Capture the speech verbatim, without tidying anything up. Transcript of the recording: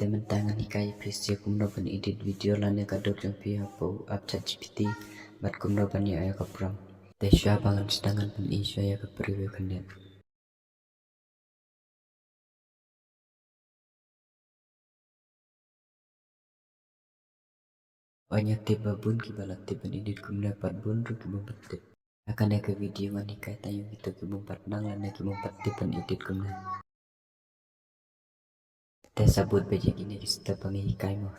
Te mynta ngan hikai ïa phi sha kumno ban edit video lane ka dur jong phi hapoh app ChatGPT bad kumno ban ïoh ïa ka prompt. Te shuwa ba ngan sdang ngan pyni shuwa ïa ka preview khyndiat. Ong ïa te ba bun kiba la tip ban edit kumne pat bun ruh ki bym pat tip. Ha kane ka video ngan hikai tang ïa kito ki bym pat nang lane ki bym pat tip ban edit kumne. Te sa bud beit ïa kine ki step ba ngi hikai mo.